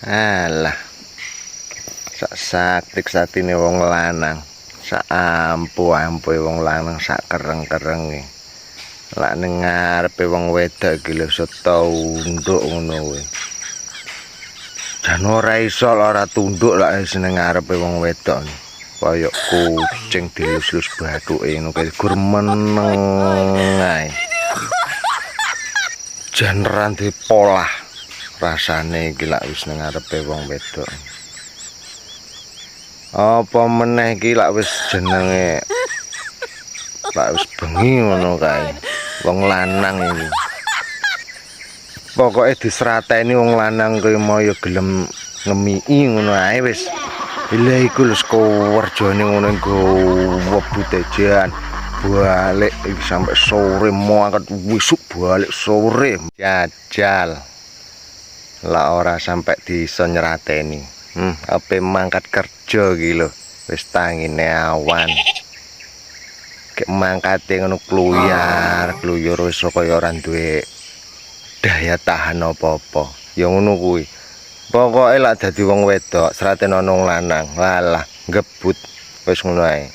Alah. Sak saktik-saktine wong lanang, sak ampuh-ampuhe wong lanang, sak kereng-kerenge. Lak ning ngarepe wong wedok iki lho iso tunduk ngono kuwi. Jan ora iso ora tunduk lak wis ning ngarepe wong wedok. Kaya kucing dilus-lus bathuke ngono kae gur meneng ae. Jan ra polah rasane iki lak wis ning ngarepe wong wedok. Apa meneh iki lak wis jenenge lak wis bengi ngono kae. Wong lanang iki. Pokoke disrateni wong lanang kuwi mau ya gelem ngemiki ngono ae wis. Lha iku lho kerjane ngono nggo jan. Balik iki sampai sore mangkat wisuk balik sore jajal. Lah ora sampai diiso nyrateni. Ape mangkat kerja iki lho. Wis tangine awan. Kek mangkate ngono kluyar, kluyur wis kaya ora duwe daya tahan apa-apa. Ya ngono kuwi. Pokoke lak dadi wong wedok, sraten ana wong lanang, walah ngebut wis ngono ae.